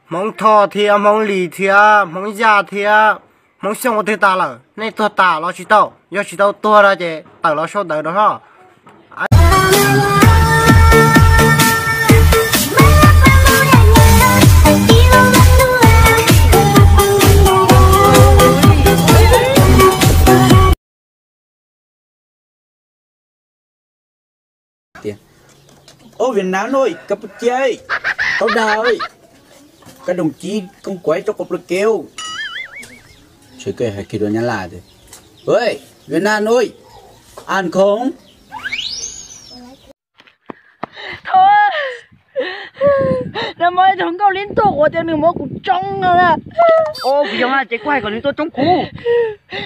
Hmoob Thoj thiab Hmoob Lis thiab Hmoob Yaj thiab Hmoob Xyooj ua twg tas lawm? Nej tuag tas los tsis tau? Yog tsis tau tuag no ces tawm los sau ntawv no hos. Tias, Ô Việt Nam ơi, Campuchia ơi, tao đào ơi, các đồng chí không quay trong cột block kêu. Sawv koj hais kiag dua Nyab Laj tias, Ơi, Việt Nam ơi, ăn không? Thov, nag hmo ib tug nkauj liab tuaj ua tias nws muab kuv tsoob no na. Kuv yog mas ces kuv hais kom nws tuaj tsoob kuv.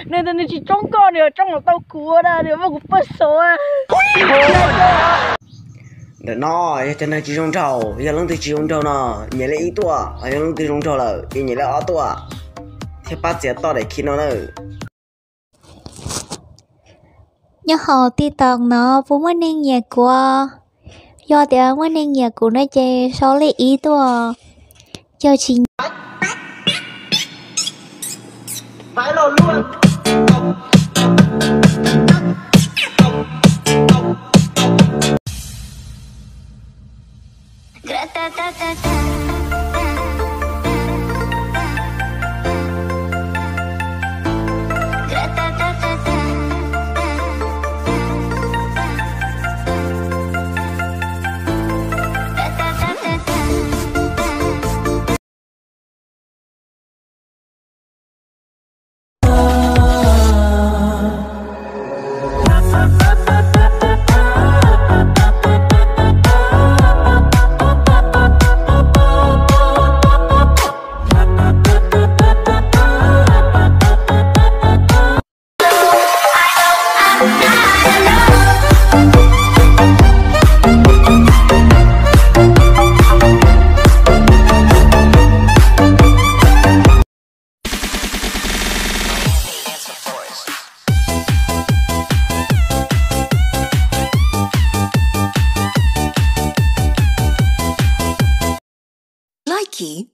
Nws tias nws tsis tsoob koj, nws tsoob los tau kuv na, nws muab kuv paj xov. Ntawm no yog tias neeg tsis zoo nraug, yog leej twg tsis zoo nraug no, nyiam li ib tuaj, yog leej twg zoo nraug lawm ces nyiam li ob tuaj, thiab pab txiav toj daim khi no na. Nyob hauv TikTok no puas muaj neeg nyiam kuv? Yog tias muaj neeg nyiam kuv no ces sau lej ib tuaj, yog tsis Likee.